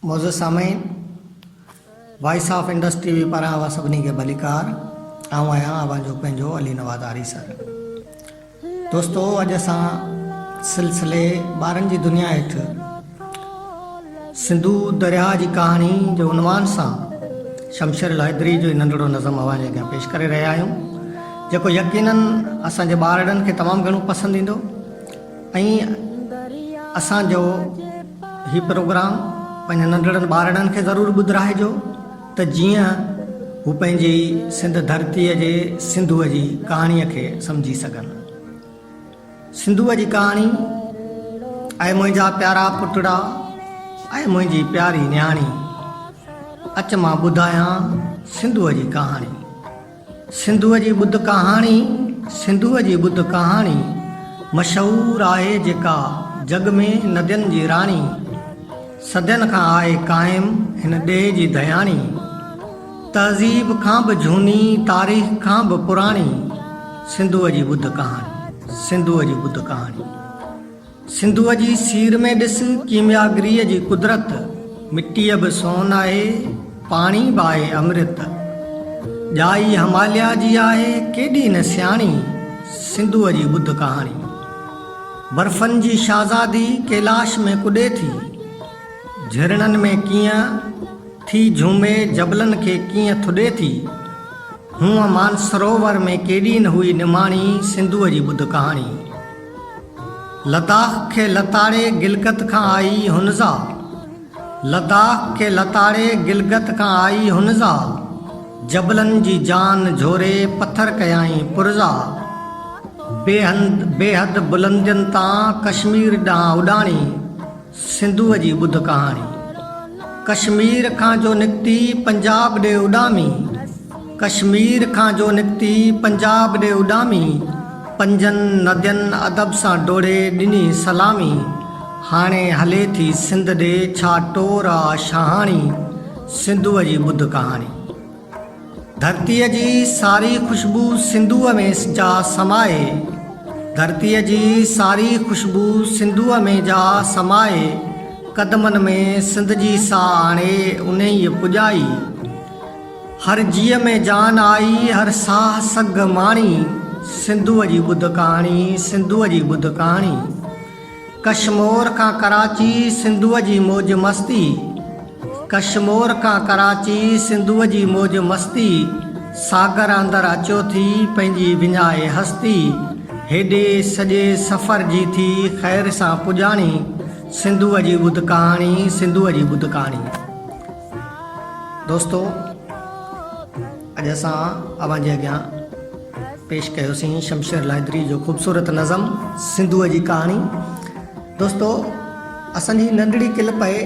معزز سامعين، voice of Indus T V پاران اوهان سڀني کي ڀليڪار. آئون آهيان اوهان جو پنهنجو علي نواز آريسر. دوستو اڄ اسان سلسلي ٻارن جي دنيا هيٺ سنڌو درياهه جي ڪهاڻي جي عنوان سان شمشير الحيدري جو هي ننڍڙو نظم اوهان جي اڳيان پيش ڪري رهيا آهيون جيڪو يقينن اسان جي ٻارڙن کي تمام گهڻو پسند ايندو. ۽ اسان جو هي پروگرام پنهنجي ننڍڙن ٻارڙن کي ضرور ٻڌرائجو ته جيئن هو پنهنجي سنڌ ڌرتيء جي سنڌوء جي ڪهاڻيء کي سمجهي سگهن. سنڌوء جي ڪهاڻي، اي منهنجا پيارا پٽڙا، اي منهنجي پياري نياڻي، اچ مان ٻڌايان سنڌوء جي ڪهاڻي. سنڌوء جي ٻڌ ڪهاڻي، سنڌوء جي ٻڌ ڪهاڻي، مشهور آهي جيڪا جڳ ۾ ندين جي راڻي، صدين کان آهي قائم هن ڏيهه جي ڌياڻي، تهذيب کان به جهوني تاريخ کان به پراڻي، سنڌوء جي ٻڌ ڪهاڻي، سنڌوء جي ٻڌ ڪهاڻي. سنڌوء جي سير ۾ ڏس ڪيمياگريء جي قدرت، مٽيء به سون آهي، پاڻي به آهي امرت. ڄائي هماليا جي آهي ڪيڏي نه سياڻي، سنڌوء جي ٻڌ ڪهاڻي. برفن جي شاهزادي ڪيلاش ۾ ڪڏي ٿي، جهرڻن ۾ ڪيئن ٿي جهومي، جبلن کي ڪيئن ٿڏي ٿي. هونء مانسروور ۾ ڪيڏي نه هئي نماڻي، سنڌوء جي ٻڌ ڪهاڻي. لداخ کي لتاڙي گلگت کان آئي هنزا لداخ کي لتاڙي گلگت کان آئي هنزا جبلن جي جان جهوري پٿر ڪيائين پرزا بيحد بلندين تان ڪشمير ڏانهن اڏاڻي سنڌوء جي ٻڌ ڪهاڻي. ڪشمير کان جو نڪتي پنجاب ڏي اڏامي ڪشمير کان جو نڪتي پنجاب ڏي اڏامي پنجن ندين ادب سان ڊوڙي ڏني سلامي هاڻي هلي ٿي سنڌ ڏي ڇا ٽور آ شاهاڻي سنڌوء جي ٻڌ ڪهاڻي. ڌرتيء جي ساري خوشبو سنڌوء ۾ جا سمائي، ڌرتيء جي ساري خوشبو سنڌوء ۾ جا سمائي، قدمن ۾ سنڌ جي سا آڻي انهيء پڄائي. هر جيء ۾ جان آئي، هر ساهه سگهه ماڻي، سنڌوء جي ٻڌ ڪهاڻي، سنڌوء جي ٻڌ ڪهاڻي. ڪشمور کان ڪراچي سنڌوء جي موج مستي ڪشمور کان ڪراچي سنڌوء جي موج مستي ساگر اندر اچيو ٿي پنهنجي وڃائي هستي هيڏي سڄي سفر جي ٿي خير سان پڄاڻي سنڌوء جي ٻڌ ڪهاڻي سنڌوء جي ٻڌ ڪهاڻي دوستو اڄ اسان اوهان جي اڳيان پيش ڪيوسين شمشير لائدري جو خوبصورت نظم سنڌوء جي ڪهاڻي دوستو اسان جي ننڍڙي ڪلپ آهي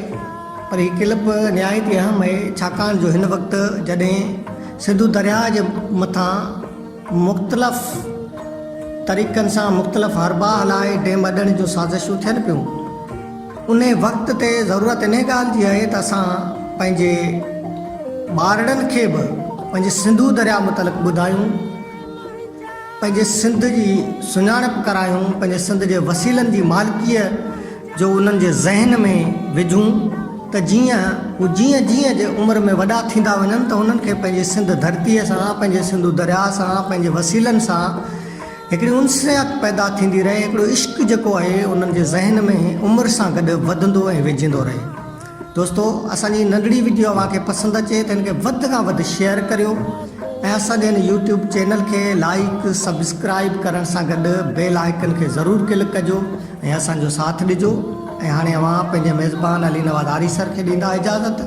پر هي ڪلپ نهايت ئي اهم آهي ڇاڪاڻ جو هن وقت جڏهن سنڌو درياهه جي مٿان مختلف طريقن سان مختلف حربا هلائي ڊيم اڏڻ جون سازشون ٿين پيون انهي وقت تي ضرورت انهي ڳالهه جي آهي ته اسان پنهنجي ٻارڙن کي به پنهنجي سنڌو درياء متعلق ٻڌايون، پنهنجي سنڌ جي سڃاڻپ ڪرايون، پنهنجي سنڌ جي وسيلن جي مالڪيء جو انهن جي ذهن ۾ وجهون ته جيئن هو جيئن جيئن جي عمر ۾ وڏا ٿيندا وڃن ته انهن کي پنهنجي سنڌ ڌرتيء سان، پنهنجي سنڌو درياء سان، پنهنجي وسيلن سان هڪڙي انسيت پيدا ٿيندي رهي، هڪڙو عشق جيڪو آهي انهن جي ذهن ۾ عمر سان گڏ وڌندو ۽ ويجهندو رهي. دوستو اسان جي ننڍڙي وڊيو اوهان کي پسند اچي ته هن کي وڌ کان وڌ شيئر ڪريو ۽ اسان جي هن يوٽيوب چينل کي لائيڪ سبسڪرائيب ڪرڻ سان گڏ بيل آئيڪن کي ضرور ڪلڪ ڪجو ۽ اسان جو ساٿ ڏجو ۽ هاڻي اوهان پنهنجي ميزبان علي نواز آريسر کي ڏيندا اجازت.